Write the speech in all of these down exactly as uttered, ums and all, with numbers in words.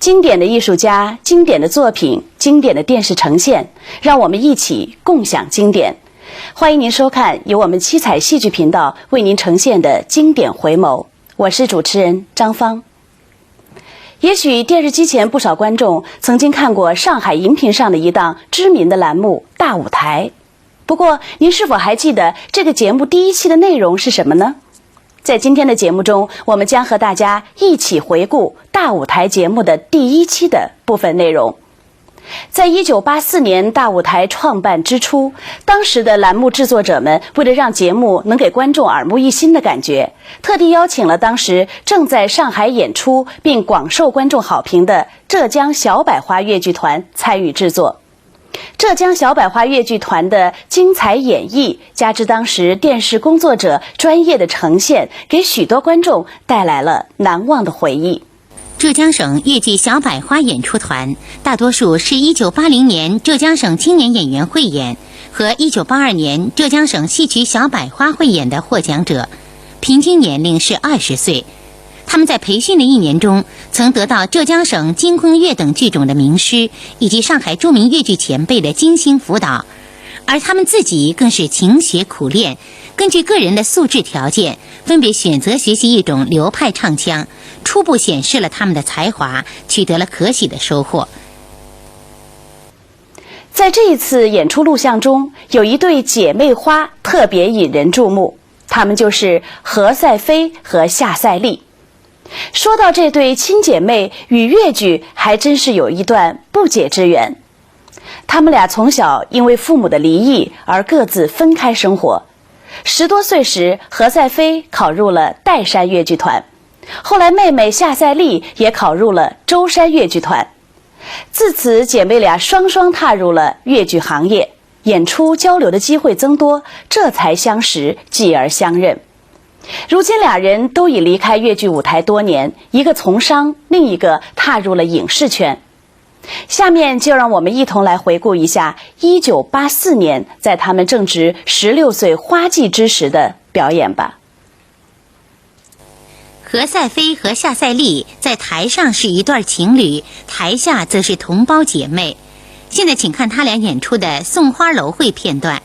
经典的艺术家、经典的作品、经典的电视呈现，让我们一起共享经典。欢迎您收看由我们七彩戏剧频道为您呈现的经典回眸，我是主持人张芳。也许电视机前不少观众曾经看过上海荧屏上的一档知名的栏目《大舞台》，不过您是否还记得这个节目第一期的内容是什么呢？在今天的节目中，我们将和大家一起回顾《大舞台》节目的第一期的部分内容。在一九八四年《大舞台》创办之初，当时的栏目制作者们为了让节目能给观众耳目一新的感觉，特地邀请了当时正在上海演出并广受观众好评的浙江小百花越剧团参与制作。浙江小百花越剧团的精彩演绎，加之当时电视工作者专业的呈现，给许多观众带来了难忘的回忆。浙江省越剧小百花演出团大多数是一九八零年浙江省青年演员汇演和一九八二年浙江省戏曲小百花汇演的获奖者，平均年龄是二十岁。他们在培训的一年中，曾得到浙江省京昆越等剧种的名师以及上海著名越剧前辈的精心辅导，而他们自己更是勤学苦练，根据个人的素质条件，分别选择学习一种流派唱腔，初步显示了他们的才华，取得了可喜的收获。在这一次演出录像中，有一对姐妹花特别引人注目，她们就是何赛飞和夏赛丽。说到这对亲姐妹，与越剧还真是有一段不解之缘。她们俩从小因为父母的离异而各自分开生活。十多岁时，何赛飞考入了岱山越剧团，后来妹妹夏赛丽也考入了舟山越剧团。自此，姐妹俩双双踏入了越剧行业，演出交流的机会增多，这才相识，继而相认。如今，俩人都已离开越剧舞台多年，一个从商，另一个踏入了影视圈。下面就让我们一同来回顾一下一九八四年在她们正值十六岁花季之时的表演吧。何赛飞和夏赛丽在台上是一对情侣，台下则是同胞姐妹。现在请看他俩演出的《送花楼会》片段。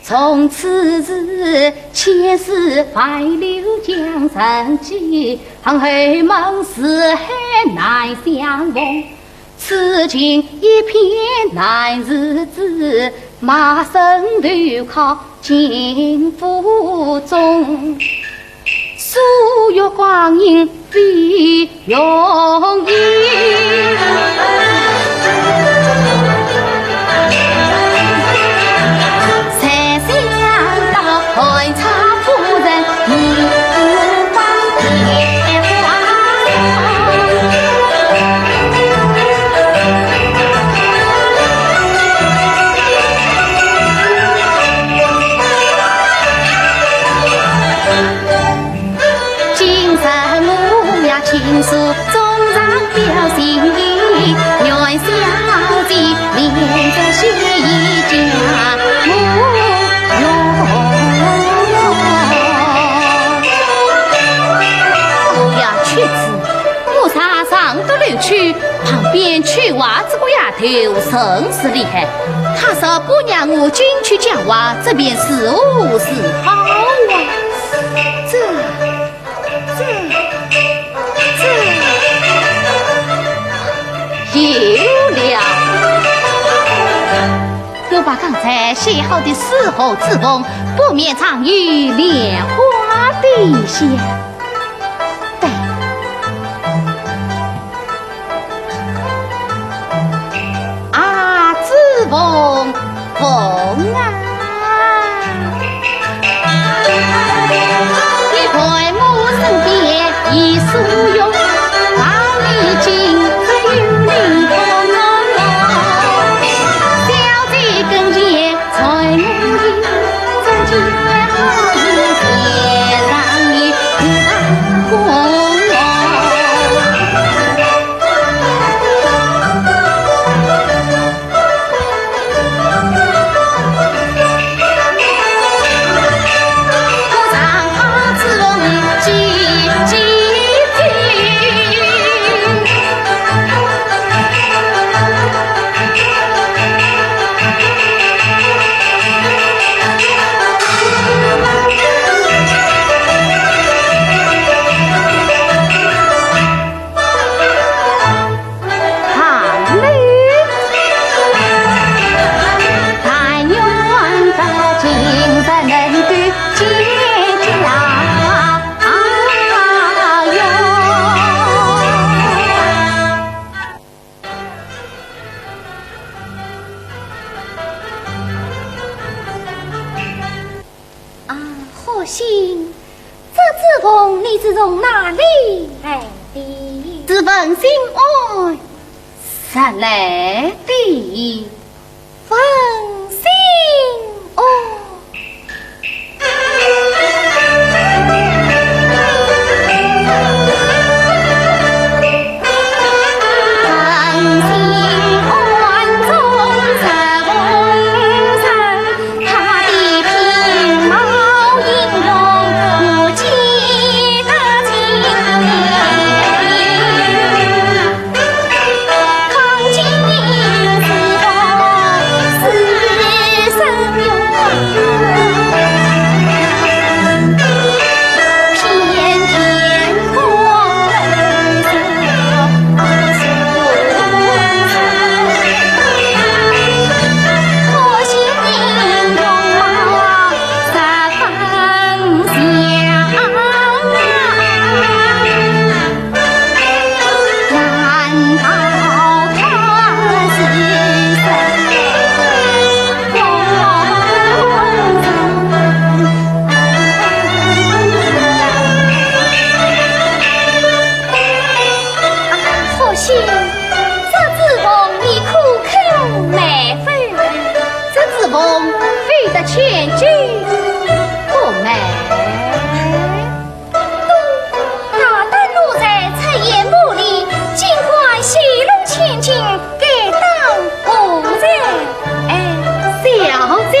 从此是千丝万缕江山际，恨后门四海难相逢。此情一片难自制，卖身投靠秦府中。 岁月光阴飞永远。才想到寒窗夫人，你不忘别花。 今日我也亲手送上表心意，愿小姐连着喜意家和永去旁边秋华这个丫头甚是厉害，她若不让我进去讲话，这便如何是好啊？这，这，这，有了。我把刚才写好的诗和纸风，不免藏于莲花底下。 对。啊，子凤凤啊。啊，好心，这纸风你是从哪里来的？自问心庵而来的。问心庵。好心，这纸风你可肯卖否？这纸风非得千金不卖。 大胆奴才，出言无礼，竟敢戏弄千金，该当何罪？哎，小姐。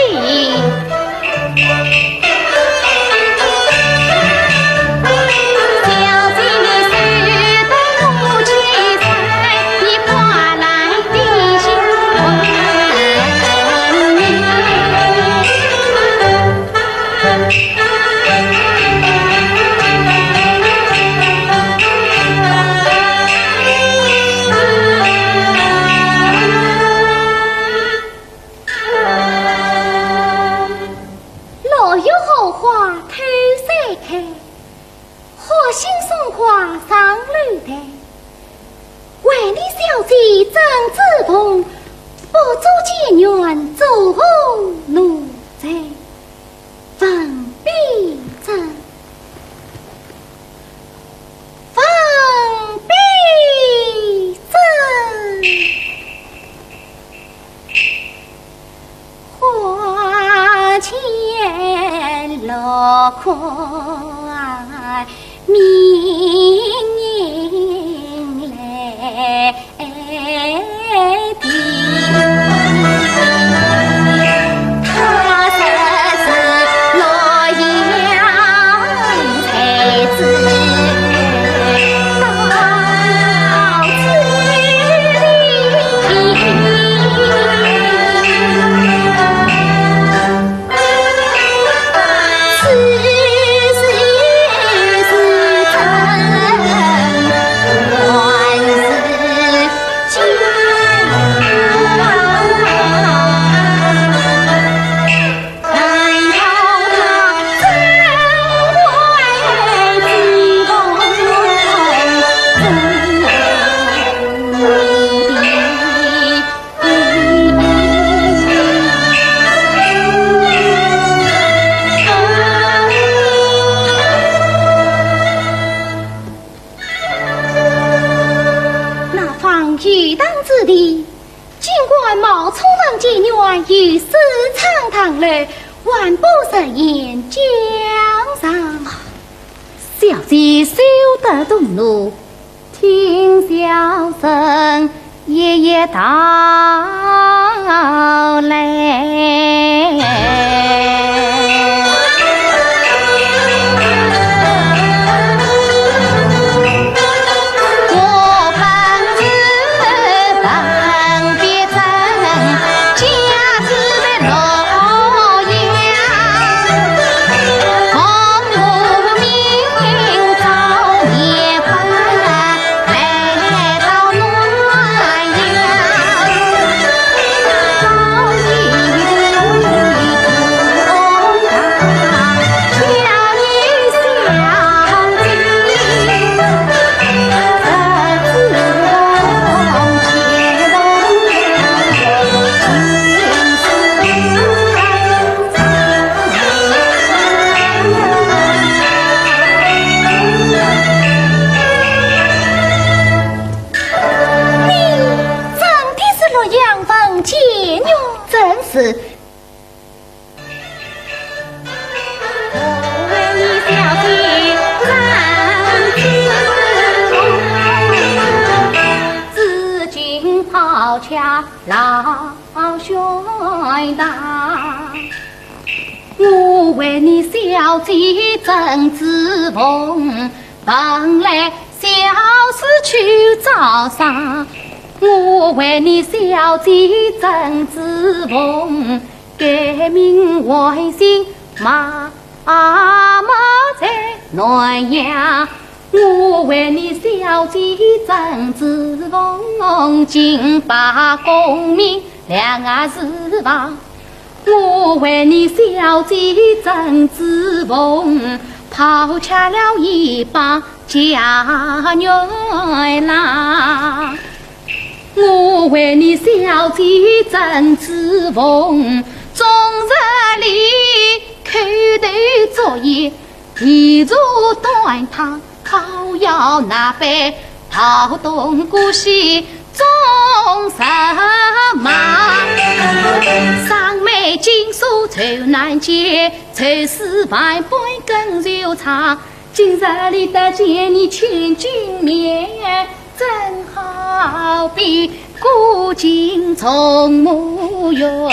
落月荷花偷三开，好心送花上楼台。为你小姐争珠凤，不做解元做何奴才？ 文必正，文必正。花前落款明人来。的，尽管冒充文解元，游私闯堂楼，还不实言奖赏。小姐休得动怒，听小生一一道来。你真的是洛阳文解元？正是。我为你小姐争子，紫金抛却老 老玄台。我为你小姐争紫凤，蓬莱小姐去招商。我为你小姐争紫凤，改名换姓，妈妈在南阳。 我为你小姐争紫凤，金榜功名两字房。我为你小姐争紫凤，抛却了一帮家女郎。我为你小姐争紫凤，终日里叩头作揖， 提茶端汤，讨要那杯，桃东姑息终日忙。双眉紧锁愁难解，愁思万般更惆怅。今日里得见你千金面， 真好比古今重模样。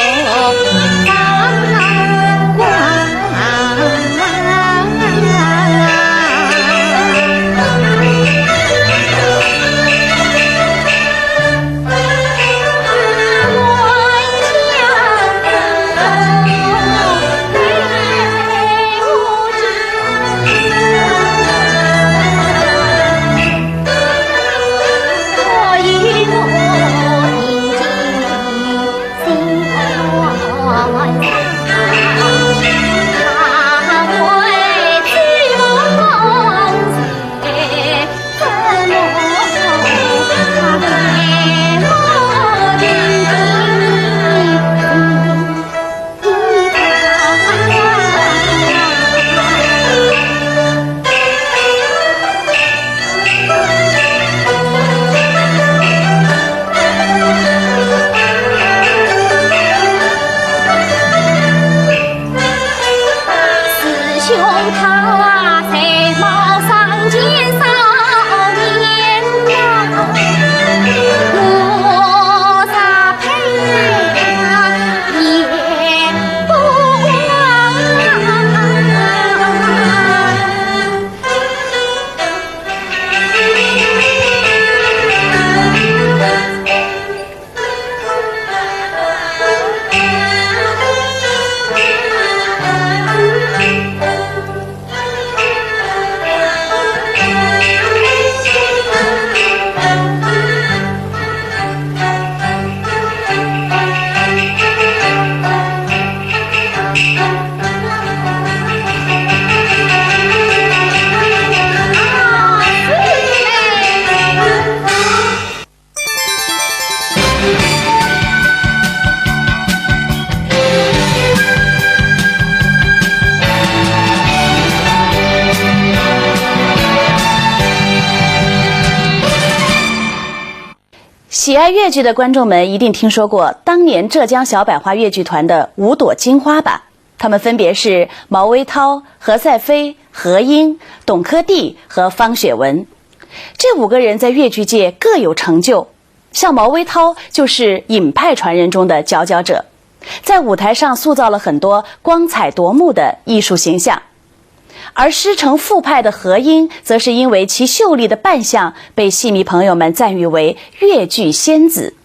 喜爱越剧的观众们一定听说过当年浙江小百花越剧团的五朵金花吧？她们分别是毛微涛、何赛飞、何英、董珂娣和方雪文。这五个人在越剧界各有成就，像毛微涛就是尹派传人中的佼佼者，在舞台上塑造了很多光彩夺目的艺术形象。而师承傅派的何英，则是因为其秀丽的扮相，被戏迷朋友们赞誉为越剧仙子。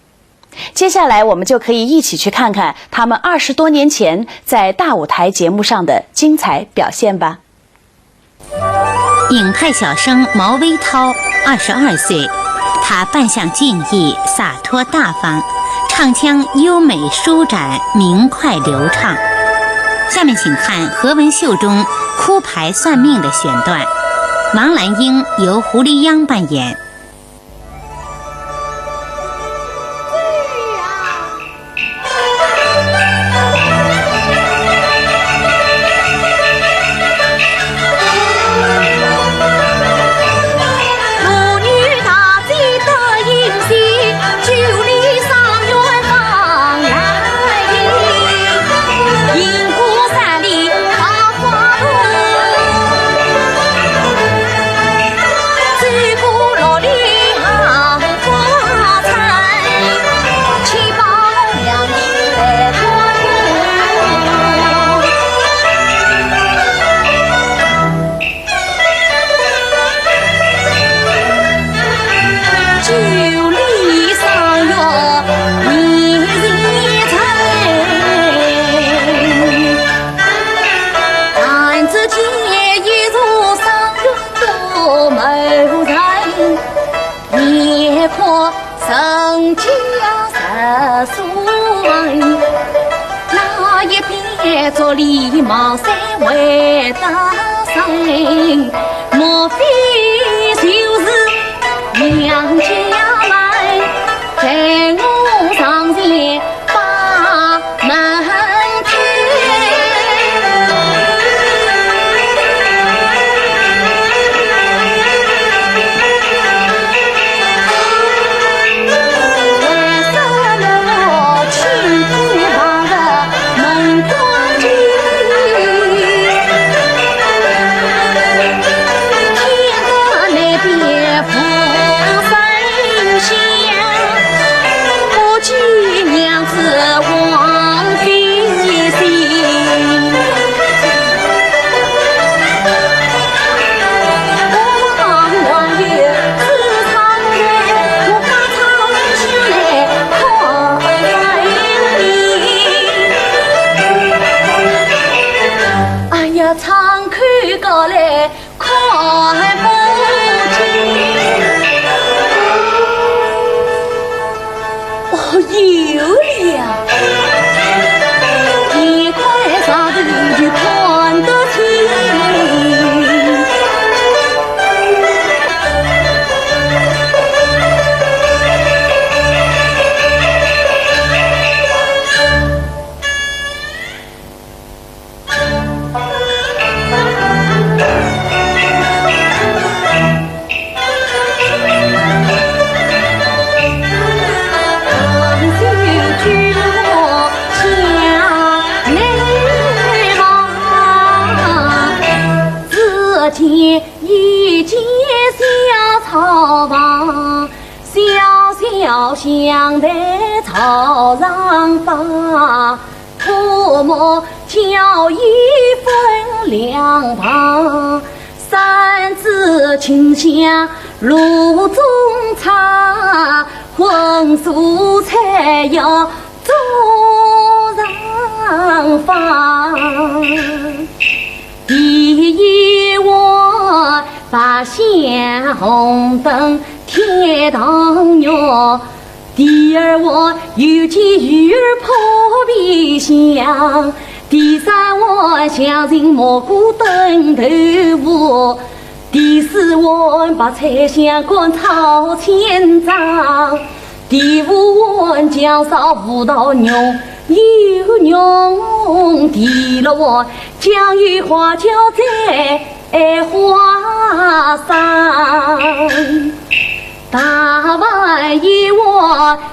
接下来，我们就可以一起去看看她们二十多年前在大舞台节目上的精彩表现吧。尹派小生毛微涛，二十二岁，她扮相俊逸，洒脱大方，唱腔优美舒展，明快流畅。下面请看何文秀中哭牌算命的选段，王兰英由胡黎央扮演。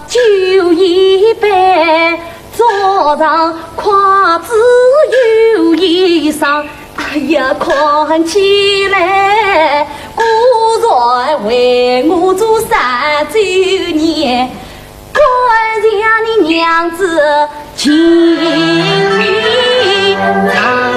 酒一杯，桌上筷子又一双。哎呀，看起来，果然为我做三周年，感谢你娘子情意长。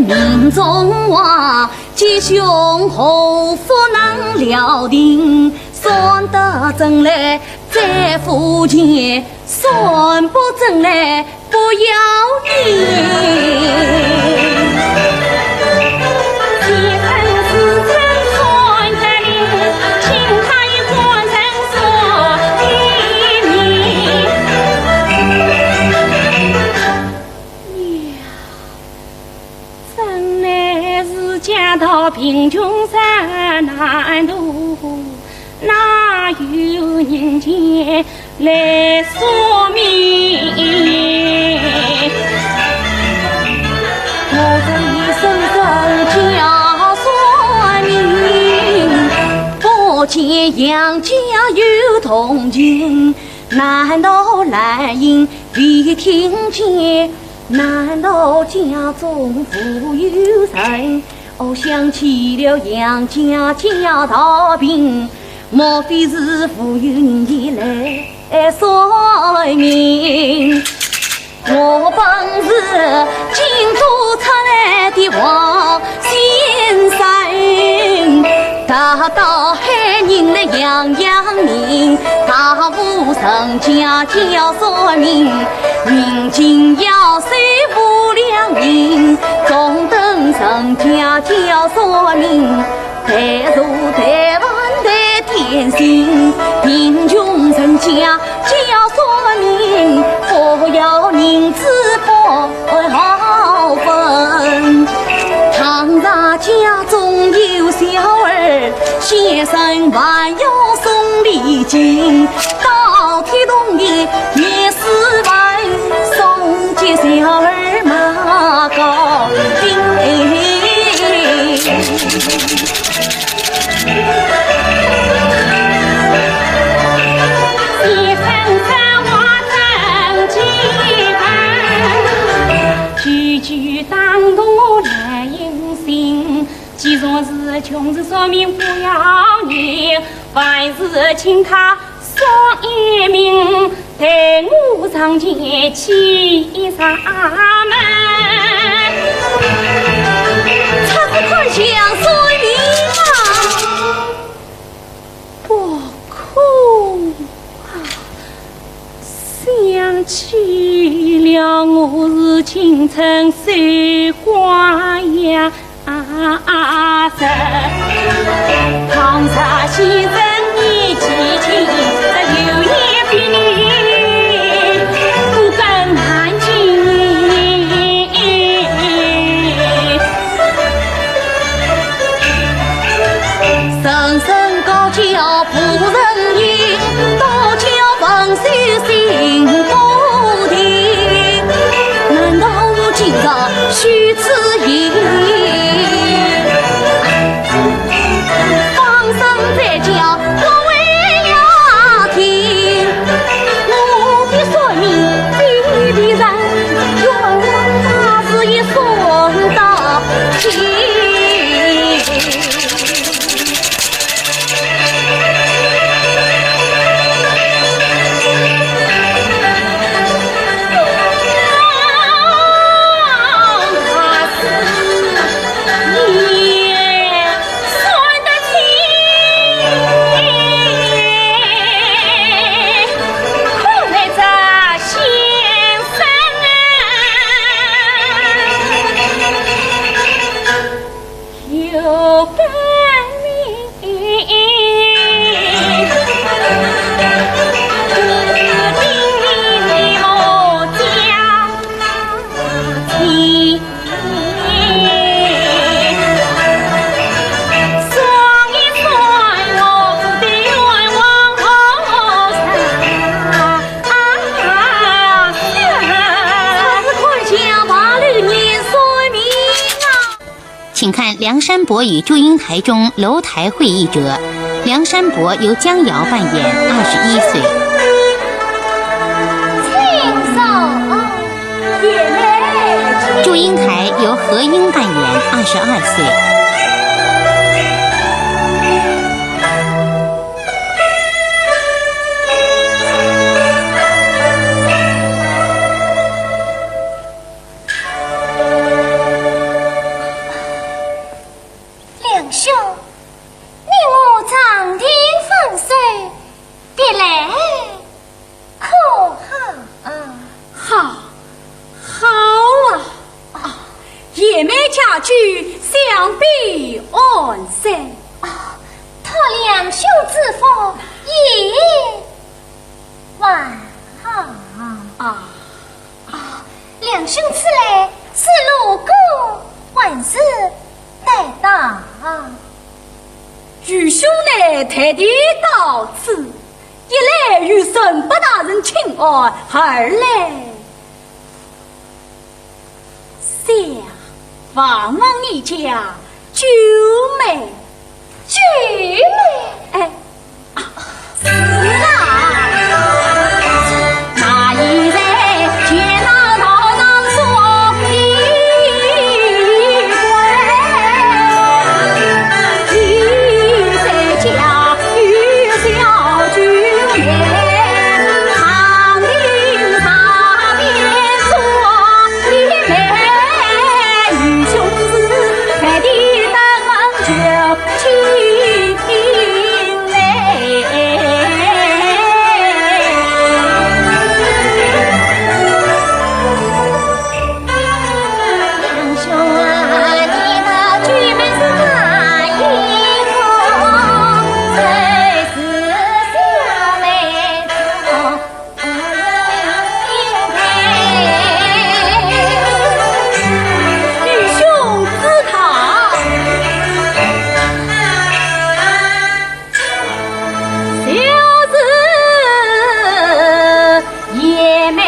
林中花，吉凶祸福难料定，算得准来在夫前，算不准来不要紧。先生自称算得灵，请他与官人说一明。 真乃是家道贫穷山难渡，哪有人前来说明？我这一声声叫说明，不见杨家有动静，难道兰英未听见？ 难道家中无有人？我想起了杨家家道贫，莫非是无有人前来说明？我本是京都出来的王先生，大到海宁的杨阳明，大无人家叫说明。 明镜要首无良人，中等人家叫说明。待茶待饭待点心，贫穷人家叫说明。不要银子不好分，倘若家中有小儿，先生还要送礼金。 到天洞里廿四万，送给小儿马高兴。先生这话真奇怪，句句打动人心。既然是穷是说明不要紧，还是请他 说一明，待我上前去上门。出此款相说明啊，不可啊！想起了我是京城守寡呀。 啊，是。倘若先生年纪轻，这流言蜚语不敢难听。人人高叫不人言，倒叫万岁心不定。难道我今朝 许此言，放声再叫各位要听。我的算命这一人，冤枉他是一算到底。请看《梁山伯与祝英台》中楼台会议者，梁山伯由江瑶扮演，二十一岁。祝英台由何英扮演，二十二岁。下去，想必安身。哦，托梁兄之福，也还好。啊。啊，梁兄此来是路过，还是带到？愚兄乃特地到此，一来与陈伯大人请安，二来 想望望你家九妹。九妹？哎，啊，是啊。愚兄之堂。 小子也美啊。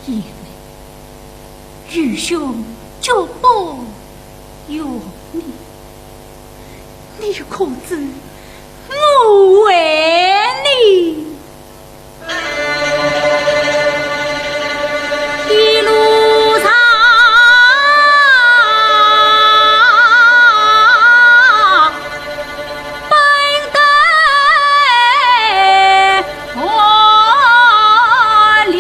因为愚兄绝不怨你，你可知我为你 一路上奔奔波里。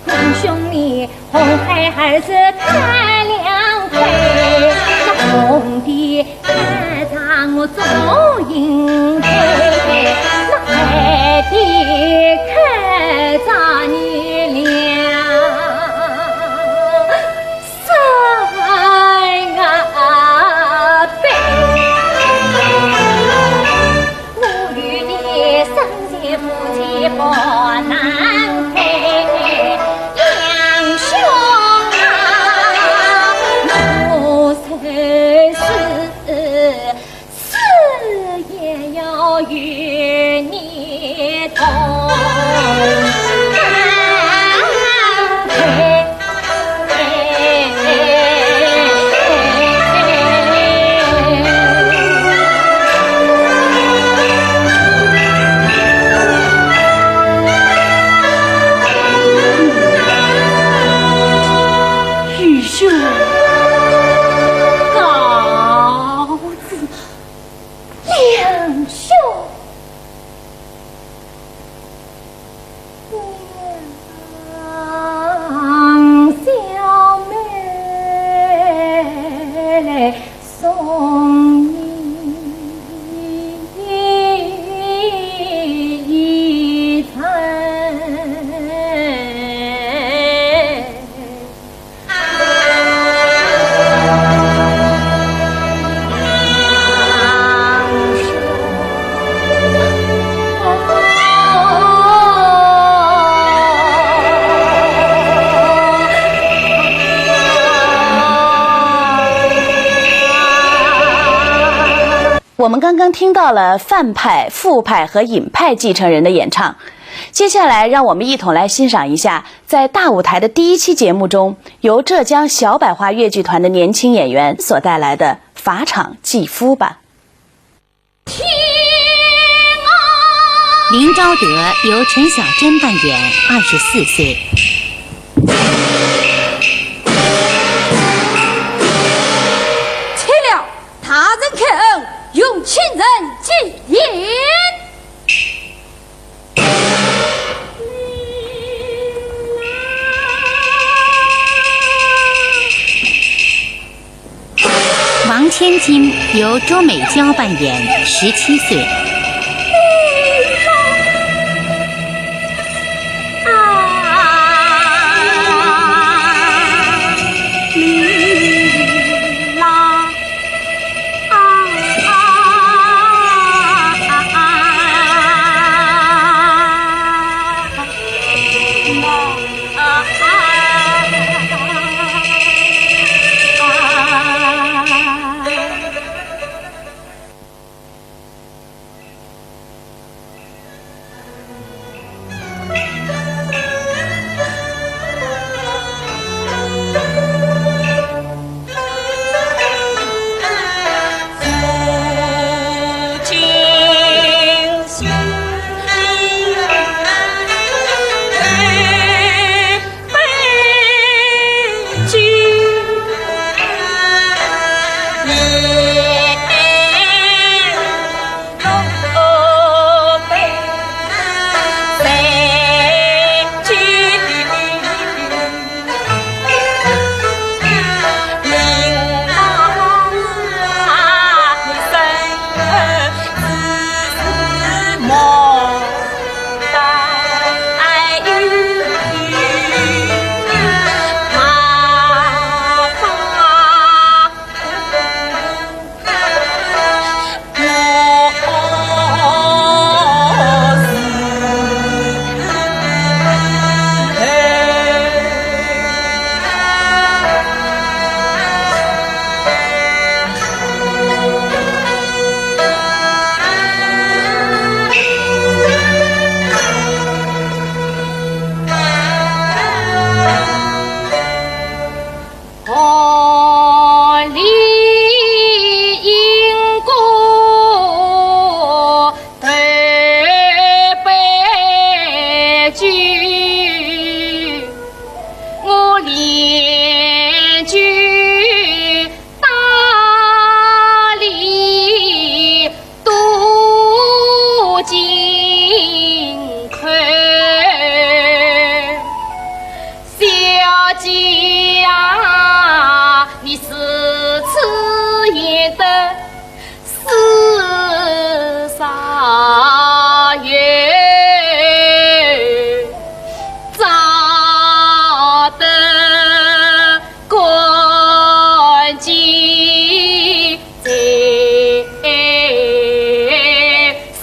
难兄弟，红孩儿是看两回，那红的看着我做银杯，那白的看着你两。 三啊杯。我与你生前夫妻不能配，两兄啊，我虽是 死也要与你同。愚兄告辞。 两兄，让小妹来送你一程。 我们刚刚听到了范派、傅派和尹派继承人的演唱，接下来让我们一同来欣赏一下在大舞台的第一期节目中，由浙江小百花越剧团的年轻演员所带来的《法场祭夫》吧。 林昭德由陈小贞扮演，二十四岁。请了，大人开恩，有请人进言。 王千金由卓美娇扮演，十七岁。姐呀，你如此也得世上有，找得官居 在心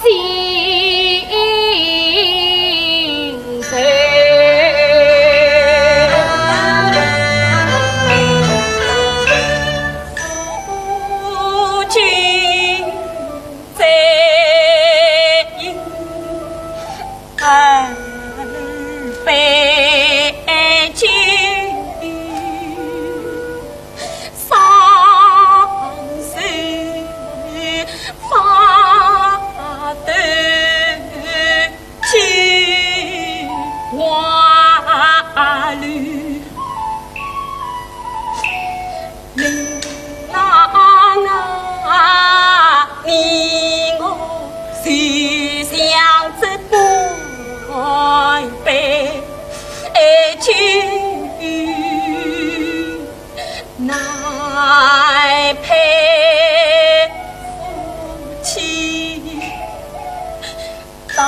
头。夫君在。 恩非君，双手法斗君王律。 令郎啊，你我就像这般般，爱君难配夫妻。 到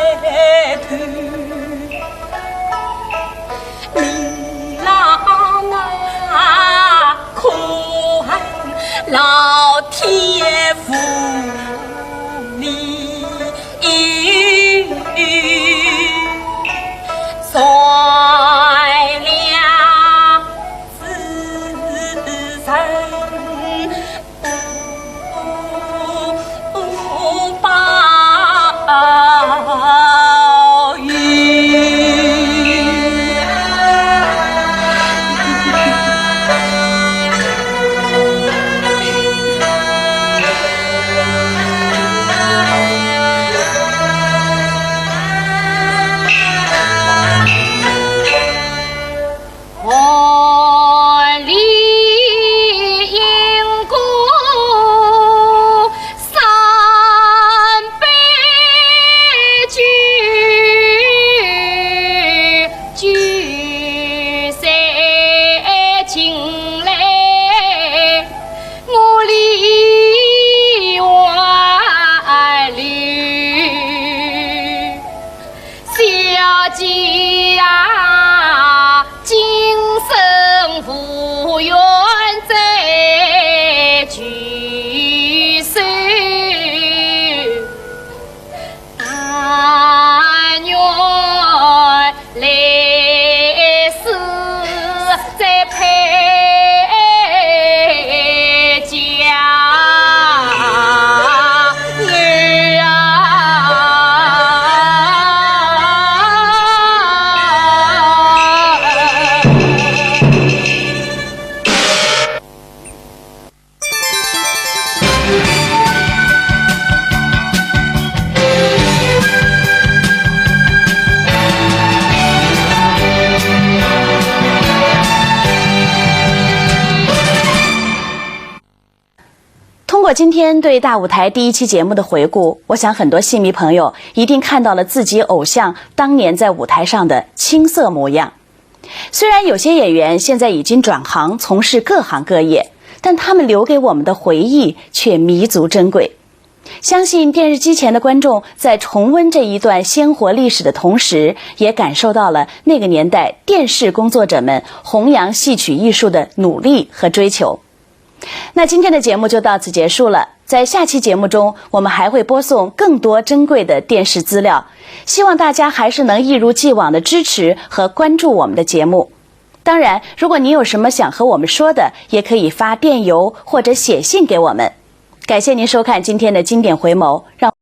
白头。今天对大舞台第一期节目的回顾，我想很多戏迷朋友一定看到了自己偶像当年在舞台上的青涩模样。虽然有些演员现在已经转行从事各行各业，但他们留给我们的回忆却弥足珍贵。相信电视机前的观众在重温这一段鲜活历史的同时，也感受到了那个年代电视工作者们弘扬戏曲艺术的努力和追求。那今天的节目就到此结束了，在下期节目中，我们还会播送更多珍贵的电视资料。希望大家还是能一如既往的支持和关注我们的节目。当然，如果您有什么想和我们说的，也可以发电邮或者写信给我们。感谢您收看今天的经典回眸，让